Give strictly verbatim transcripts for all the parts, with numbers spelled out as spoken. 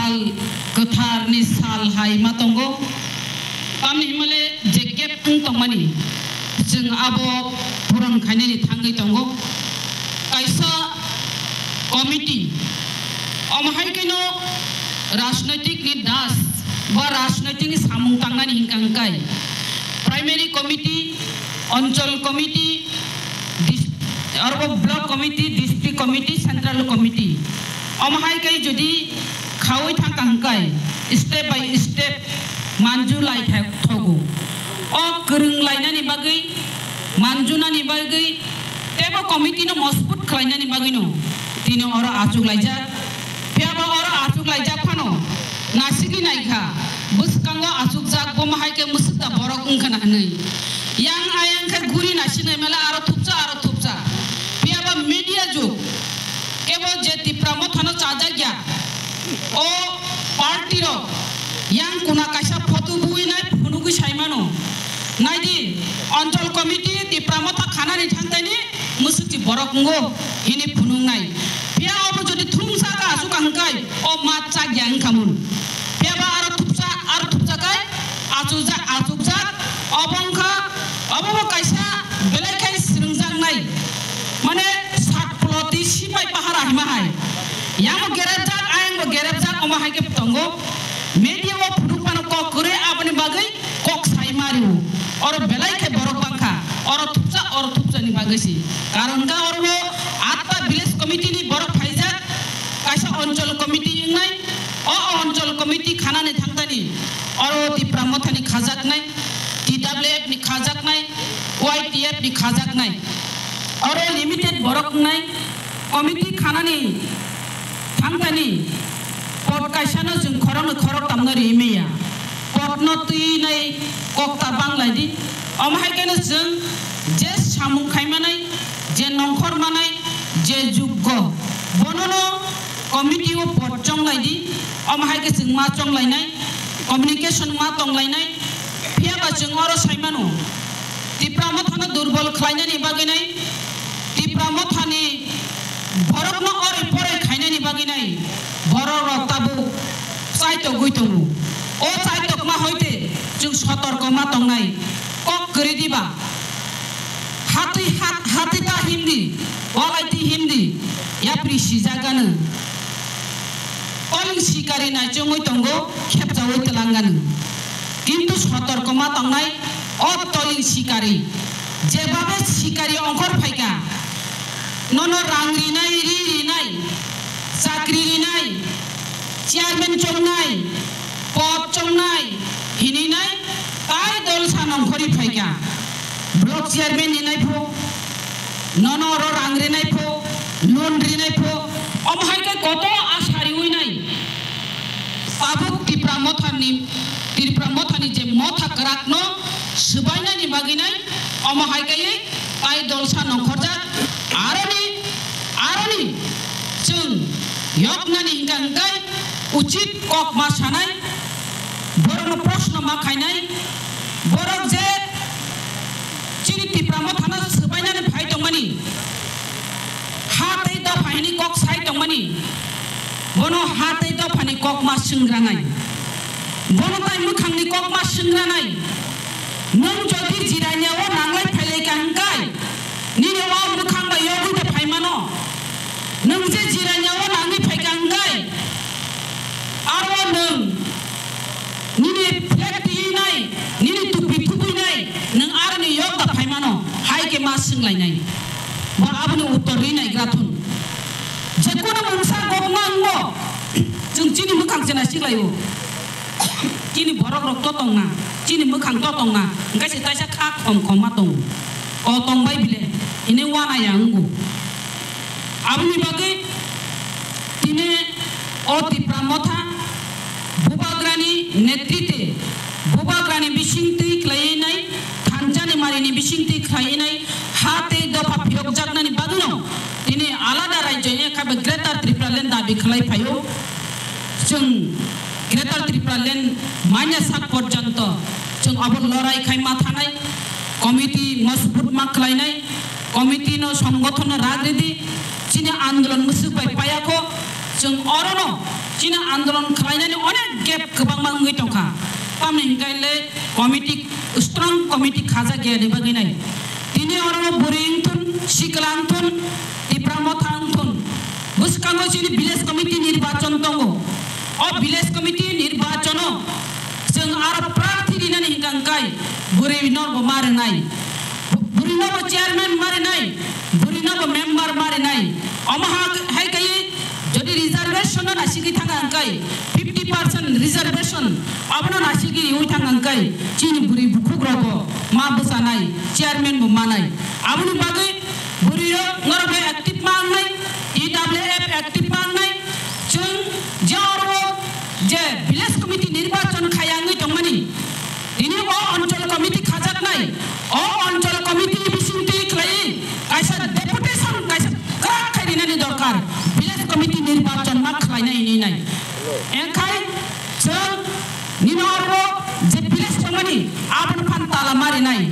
Sal kwtharni sal hai ma tongo. Tamni himale je gap wng tongmani, chwng abo puron khainani thangwi tongo. Kaisa committee, omo hai kheno rajnaitikni das ba rajnaitikni samung tangnani hinkha hwnkhe primary committee, anchal committee, dis-, aro block committee, district committee, central committee. Omo hai khe jodi khaui thangkha hwnkhe step by step manju lai tha-, thogo. O kwrwng lainani bagwi, manjunani bagwi, teibo committee no mosbut khlainani bagwino tini oro achuk laijak. Phiya ba oro achuk laijak phano nasigwi naikha, bwskango achukjak, bo ma hai khe mwswk da borok wngkha na hwnwi. Yang ayang khe guri nasinai mela aro thupsa, aro thupsa. Phiya ba media jug, kebo je Tipra Mothano chajak ya, o party rok yang kuna kaisa photo bui nai phunugwi sai mano. Naidi, Anchal Committee Tipra Motha khanani thangtani mwswkchi borok wngo hini phunuknai. Phiya obo jodi thumsa kha aswk ang kai, o ma chak ya wngkha mun. Phiya ba aro thupsa, aro thupsa kai achukjak, achukjak, obo wngkha, obo bo kaisa belai khai swrwngjaknai. Mane sat ploti sipai pahara hima hai. Yang bo gerepjak, ayang bo gerepjak, omo hai khe tongo. Media o phunuk phano kok kwrwi aboni bagwi kok sai mario. Oro belai khe borok bangkha. Oro thupsa, oro thupsa ni bagwi si. Karon ka oro o atta village committee ni borok phaijak. Kaisa Anchal Committee wngnai. O Anchal Committee khanani thangtani. Oro Tipra Mothani khajaknai. T W F ni khajaknai. Y T F ni khajaknai. Oro limited borok wngnai. Committee khanani thangtani pot kaisano chwng khoroknwi khoroktamno ri maya. Potno twi nai kokta bang lai di. Omo hai kheno chwng je samung khai manai, je nongkhor manai, je juggo, bonono committee o pot chong lai di. Omo hai khe chwng ma chong lainai, communication ma tong lainai. Phiya ba chwng oro sai mano, Tipra Mothano durbol khlainani bagwi nai, Tipra Mothani borokno ori pore khainani bagwi nai, borok rok tabuk chaitogwi tongo. O chaitokma hoite chwng sotorko ma tongnai. Kok kwrwi diba? Hatwi hat-, hatwi ta himdi, walai twi himdi, yapri sijagano. Toling sikari naichomwi tongo, khepjaui twlangano. Kintu sotorkoma tongnai o toling sikari. Jebabe sikari ongkhor phaikha, nono rang rinai, ri rinai, chakri rinai, chairman chongnai, pot chongnai, hininai, tai dol sa nongkhorwi phaikha. Block chairman rinai pho, nono oro rang rinai pho, loan rinai pho, omo hai khe koto asa riwi nai. Tabuk Tipra Mothani, Tipra Mothani je motha kwrakno swbainani bagwi nai, omo hai khe tai dolsa nongkhorjak, aroni, aroni chwng yoknani hwnkha hwnkhe uchit kok ma sanai, borokno proshno ma khainai, borok je chini Tipra Mothano swbainani phai tongmani, ha tei dopha hini kok sai tongmani, bono ha tei dophani kok ma swngranai, bono tai mwkhangni kok ma swngranai. Nwng jodi jirania o nanglai phailai ka hwnkhe, nini o mwkhang bai yogwi da phai mano. Nwng je jirania o nangwi phai ka hwnkhe, aro nwng nini flag twi nai, nini tupi thubui nai, nwng aroni yok da phai mano, hai khe ma swnglainai. Bo aboni uttor ri nai gra thun. Jekunu mungsa gokma wngbo, chwng chini mwkhang se nai siklaio. Chini borok rok to tongna, chini mwkhang to tongna, hwnkhe se taisa kha khom khom ma tongo. O tongbai bile, hini wana ya wngo. Aboni bagwi tini o Tipra Motha Bubagrani netrite, Bubagrani bisingtwi khlaiwi nai, thansa ni mari ni bisingtwi khlaiwi nai, ha tei dopha phiyokjaknani bagwino tini alada rajyo, ekhabe Greater Tipraland dabi khlai phaio. Chwng Greater Tipraland manya sak porjonto chwng abo lorai khai ma thanai, committee mojbut ma khlainai, committee no, songothono rag ridi, chini andolon mwswk bai payakho, chwng orono Chini andolon khlainani onek gap kwbangma wngwi tongkha. Tamni hwnkhe le committee, strong committee khajak ya ni bagwi nai. Tini oro bwrwi wngthun, sikla wngthun, Tipra Motha wngthun. Bwskango chini village committee nirbachon tongo. O village committee nirbachono chwng aro prarthi rinani hwnkha hwnkhe bwrwi norbo ma rwnai. Bwrwi norbo chairman ma rwnai, bwrwi norbo member ma rwnai. Omo ha-, hai kaiwi jodi reservation no nasigwi thang ang kai, fifty percent reservation abono nasigwi ui thang ang kai, chini bwrwi bukhuk rogo ma bwchanai, chairman bo manai. Aboni bagwi bwrwi rok norok bai active ma wngnai, T W F active ma wngnai, chwng je oro je village committee nirbachon khaya wngwi tongmani, tini o Anchal Committee khajaknai, o Anchal Committee ni bisingtwi khlaiwi kaisa deputation, kaisa kwrak khai rinani dorkar, village committee nirbachon ma khlainai hinwi nai. Engkhai chwng nini oro je village tongmani, aboni phan tala ma rinai.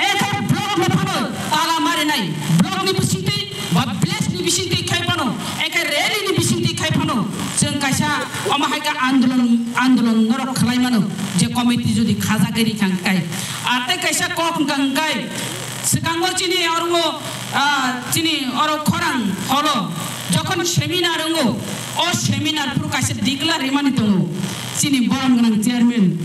Engkhai block ni phano tala ma rinai. Block ni bisingtwi ba village ni bisingtwi khai phano, eke rally ni bisingtwi khai phano, chwng kaisa omo hai khe andolon, andolon norok khlai mano, je committee jodi khajagwi rikha hwnkhe. Ar tei kaisa kok hwnkha hwnkhe, swkango chini oro, ah, chini oro khorang holo jokhon seminar wngo, o seminar phuru kaisa declare rimani tongo. Chini borom gwnang chairman,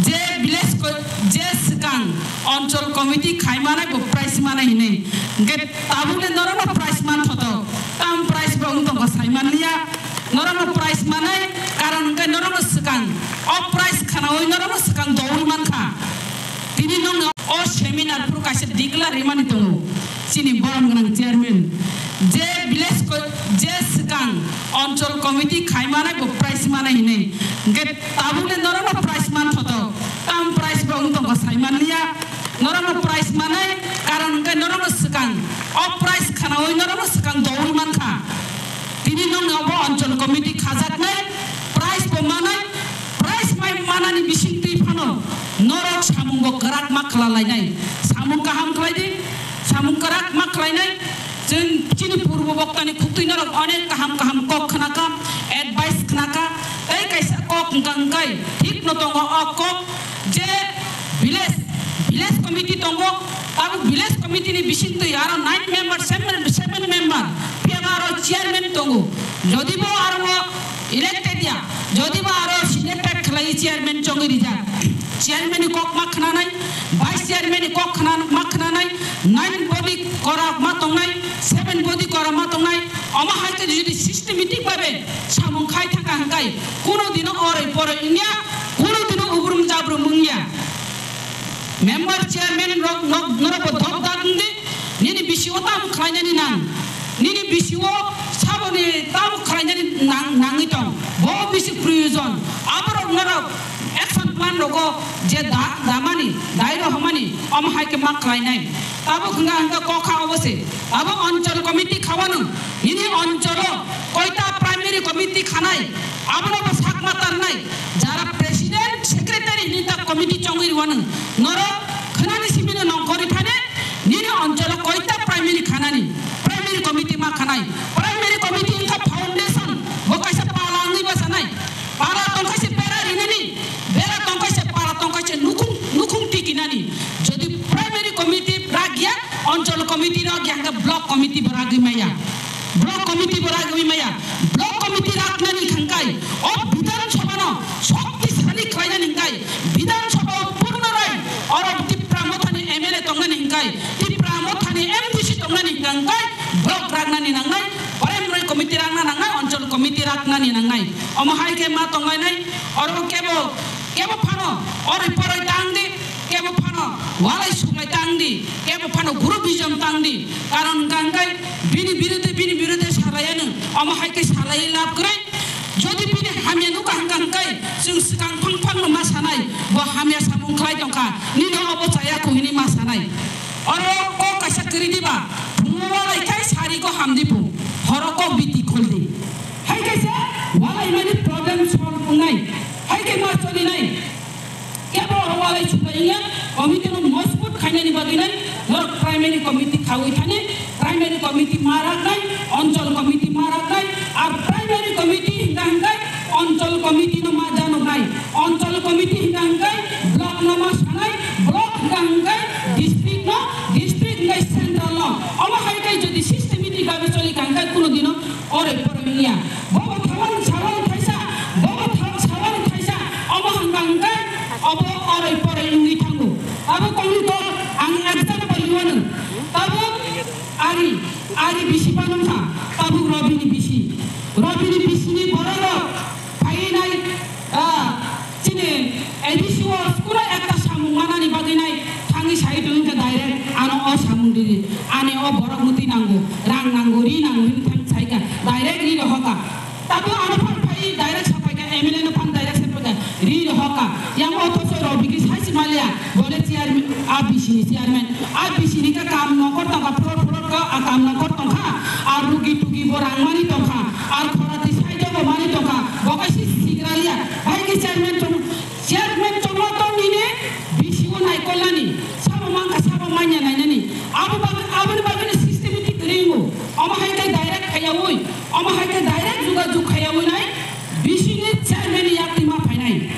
je village ko, je swkang Anchal Committee khai manai bo prize manai hinwi, hwnkhe tabuk le norokno prize man thoto, tam prize bo wng tongkha sai manliya, norokno prize manai, karon hwnkhe norokno swkang o prize khnaui norokno swkang doui mankha. Tini nokno o seminar phuru kaisa declare rimani tongo. Chini borom gwnang chairman, je village ko, je swkang Anchal Committee khai manai bo prize manai hinwi, hwnkhe tabuk le norokno prize man thoto, tam prize bo wng tongkha sai manliya, norokno prize manai, karon hwnkhe norokno swkang o prize khnaui norokno swkang doui mankha. Tini nokno obo Anchal Committee khajaknai, prize bo manai, prize mai manani bisingtwi phano norok samung bo kwrak ma khlalainai, samung kaham khlai di. Samung kwrak ma khlainai, chwng chini purbo boktani khuktwi norok onek kaham kaham kok khnakha, advice khnakha, tei kaisa kok hwnkha hwnkhe thik no tongo o kok je village, village committee tongo, abo village committee ni bisingtwi aro nine member, seven, seven member, phiya ba aro chairman tongo, jodi bo aro elected ya, jodi ba aro selected khlai chairman chongwi rijak, chairman ni kok ma khnanai, vice chairman ni kok khna-, ma khnanai, nine body kora ma tongnai, seven body kora ma tongnai, omo hai khe jodi systematic bhabe samung khai thangkha hwnkhe, kuno dino oroi poroi wngya, kuno dino ubrum jabrum wngya. Member chairman rok nok norok bo dok dak wngdi, nini bisi o tamo khlainani nang, nini bisi o saboni tamo khlainani nang, nangwi tong, bo bisi proyojon, aborok norok action plan rogo je da, damani, dai rohormani, omo hai khe ma khlainai. Tabuk hwnga hwnga kok kha obo se. Abo Anchal Committee khawano, nini Anchalo koita primary committee khanai, abono bo sak ma tarnai. Jara president, secretary hini ta committee chongwi rwano, norok khwnani simino nongkhorwi thani, nini Anchalo koita primary khanani, primary committee ma khanai. Primary committee wngkha foundation, bo kaisa pala wngwi bwchanai. Pala tongkha se bera rinani, bera tongkha se, pala tongkha se nukhung, nukhung tikinani. Jodi primary committee ragya, Anchal committee ragya, hwnkhe block committee bo ragwi maya. Block committee bo ragwi maya. Block committee raknani hwnkhe o Bidhan Sabha no shoktisali khlainani hwnkhe Bidhan Sabha o Purno Rai, oro Tipra Mothani M L A tongnani hwnkhe, Tipra Mothani M D C tongnani hwnkhe block raknani nangnai, primary committee rakna nangnai, Anchal committee raknani nangnai. Omo hai khe ma tonglainai, oro kebo, kebo phano, oro poroi tang di, kebo phano, walai suklai tang di, kebo phano group hijam tang di. Karon hwnkha hwnkhe bini birude, bini birude salaiya nwng, omo hai khe salaiwi lab kwrwi. Jodi bini hamya nukha hwnkha hwnkhe, chwng swkang phang phang no ma sanai, bo hamya samung khlai tongkha, nini obo chaya kho hini ma sanai. Oro kok kaisa kwrwi diba, phungo walai khai sari ko hamdi phung, horo kok biti khuldi. Hai kaisa walai mani problem solve wngnai, hai khe ma cholinai. Kebo oro walai suklai wngya, committee no mojbut khainani bagwi nai, norok primary committee khaui thani, primary committee ma raknai, Anchal committee ma raknai, ar primary committee hwnkha hwnkhe Committee no ma janoknai, Anchal Committee hingka hingkai block no ma sanai, block hingka hingkai district no, district hingkai central no. Omo hai kai jodi systematic babe choli ka hingkai kuno dino oroi poroi wngya. Bobo thawan sawan thaisa, bobo thawan sawan thaisa, omo hingka hingkai obo oroi poroi wngwi thango. Abo kongni kok ang example liwano. Abo ari, ari bisi panungkha, tabuk Robini bisi. Robini bisini borok rok phaiwi nai, ah, chini A D C o skura ekta samung manani bagwi nai thangwi sai tongkha direct ano o samung di, ani o borok mutwi nango, rang nango, ri nango hinwi thang saikha direct ri rohorkha. Tabuk ano phan phai direct sapaikha, M L A no phan direct sapaikha, ri rohorkha. Yang o toso rok bikri saisi maliya, bole chairman, a B C ni chairman, a B C ni ka kam nokor tongkha, plot plot ka a kam nokor tongkha, a rugi tugi bo rang mani tongkha, a khorati saida bo mani tongkha, bo kaisi sigraliya, bai ke chairman tong, chairman tongma tong nini B C o naikolnani, sabo mankha sabo manya nainani, abo bag-, aboni bagwi systematic ringo, omo hai khe direct khaiyaui, omo hai khe direct jugajug khaiyaui nai, B C ni chairman ni yakti ma phainai.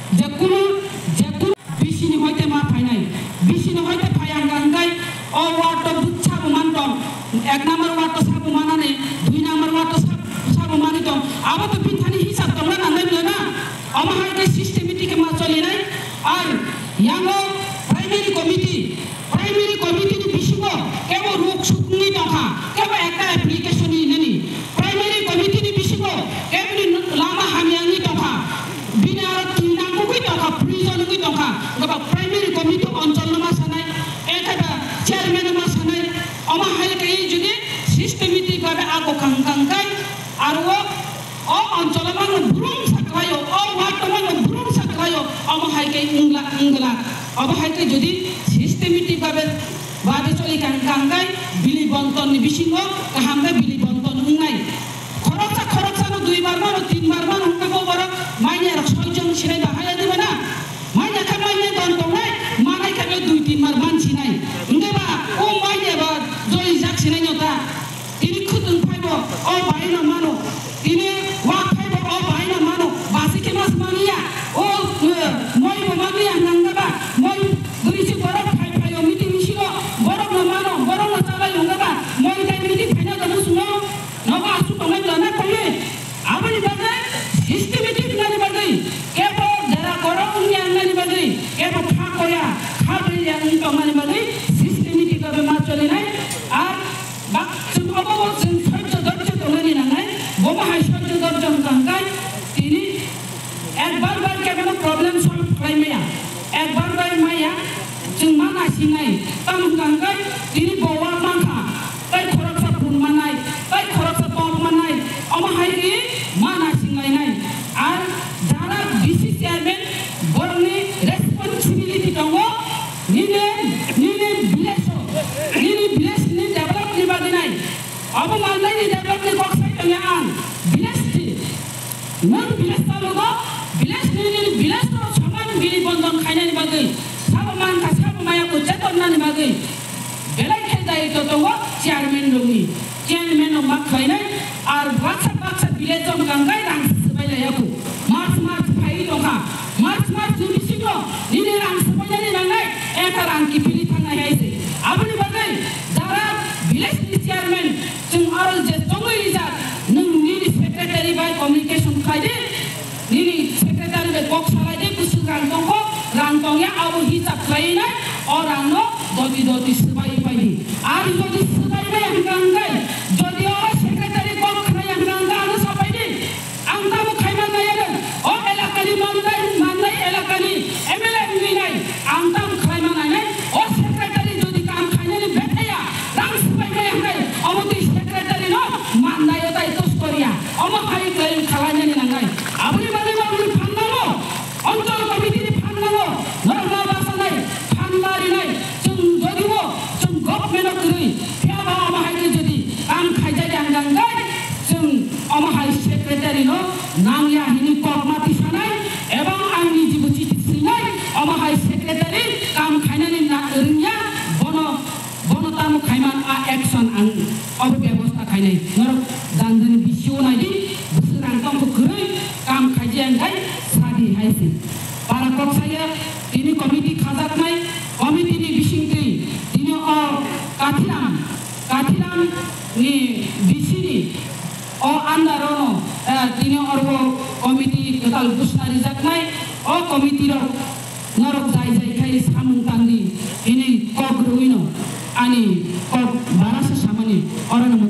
Jekunu, jekunu B C ni hoite ma phainai. B C ni hoite phai ang hingkai o ward to sabo man tong. Ek number ward to sabo manani, dui number ward to sab-, sabo mani tong. Abo to bithani hisab tongna nangnai bwle na. Omo hai khe systematic ma cholinai. Ar yango primary committee, primary committee ni bisingo kebo ruk sukni tongkha, kebo ekta application ni nani. Primary committee ni bisingo keboni lama hamya wngwi tongkha, bini aro twi nangkukwi tongkha, prison wngwi tongkha, wngkha ba primary committee onchol no ma sanai, ekhe ba chairman no ma sanai, omo hai khe jodi systematic babe ako kang kang kai, aro o, o onchol o mangno brum saklaio, o ward o mangno brum saklaio, omo hai khe wngla, wngla, obo hai khe jodi systematic babe Babe choli kang kang kai bili bonton ni bisingo kaham khe bili bonton wngnai. Khoroksa khoroksa no dui bar mano, tin bar mano hwnkhe bo borok manya rok soi jon sinai ba haya diba na? Manya khe manya don tongnai, manai khe bo dui tin bar man sinai. Hwnkhe ba o manya ba joli jak sinai no ta? Tini khutun phaibo o bai no mano. Tini wak phaibo o bai no mano. Basi khe mas manliya. O, eh, moi bo manliya hwnang ba. Moi bwrwi si borok phai phai o meeting bisingo borok no mano, borok no chalai hwnga ba. Moi tai meeting phaina da musungo. Nogo asu tongnai lana koi. Aboni bagwi systematic nani bagwi. Kebo dera koro wngya nani bagwi. Kebo kha koya, kha bwrwi ya wng tongnani bagwi systematic babe ma cholinai. Ar Ba, chwng obo bo chwng soicho dorcho tongmani nangnai, bomo hai soicho dorcho wngkha hwnkhe tini ekbar bai kebono problem solve khlai maya, ekbar bai maya, chwng ma naisingnai, tamo hwnkha hwnkhe tini bo wa mankha, tei khoroksa phun manai, tei khoroksa tok manai, omo hai ri ma naisingnai nai, ar jara B C chairman borokni responsibility tongo, Nini, nini village o, nini village ni develop ni bagwi nai. Abo manlai ni develop ni kok sai tongya ang. Village ti. Nwng village talugo, village ni, nini village o saman bini bondon khainani bagwi. Sabo mankha, sabo maya ko cheton nani bagwi. Belai khe dayitto tongo chairman rokni. Chairman no ma khlainai, ar baksa baksa village o hwnkha hwnkhe rang swbai laiya kho. March march phai tongkha. March march ni bisingo nini rang swbainani nangnai, ekha rang kiphilwi thangnai hai se. Aboni bagwi jara village ni chairman chwng aro je chongwi rijak, nwng nini secretary bai communication khlai di. Nini secretary bai kok salai de, bwswk rang tongkho, rang tongya, abo hisab khlaiwi nai, o rangno doti doti swbai pai di. Ar jodi swbai maya hwnkha hwnkhe, jodi o secretary kok khnaya hwnkha hwnkhe, ano sapai di. Ang tamo khaima nai ano, o elakani mandai, mandai elakani M L A wngwi nai, ang tamo khlaima nai nai, o secretary jodi kam khainani bethaya, rang swbai maya hwnkhe, omo twi secretary no mandai o tai tus koriya, omo hai khlai khalainani nangnai. Aboni bagwi norokni phan nango, Anchal Committee ni phan nango, norok ma basanai, phan ma rinai, chwng jodibo chwng government o kwrwi, phiyaba omo hai khe jodi kam khaijak ya hwnkha hwnkhe, chwng omo hai secretary no nangya hwnwi kok ma tisanai, ebong ang nijibo chithi swinai, omo hai secretary kam khainani na rwngya, bono Bono tamo khaiman a action ang obo bebosta khainai. Norok jandani bisio naidi, bwswk rang tongkho kwrwi, kam Para kok saya, tini committee khajaknai, committee ni bisingtwi tini o Kathiram, Kathiram ni D C ni o under o no, eh, tini oro committee kwtal buchna rijaknai, o committee rok norok jai jai khai samung tangdi, hini kok rwino ani kok barasa samani oro no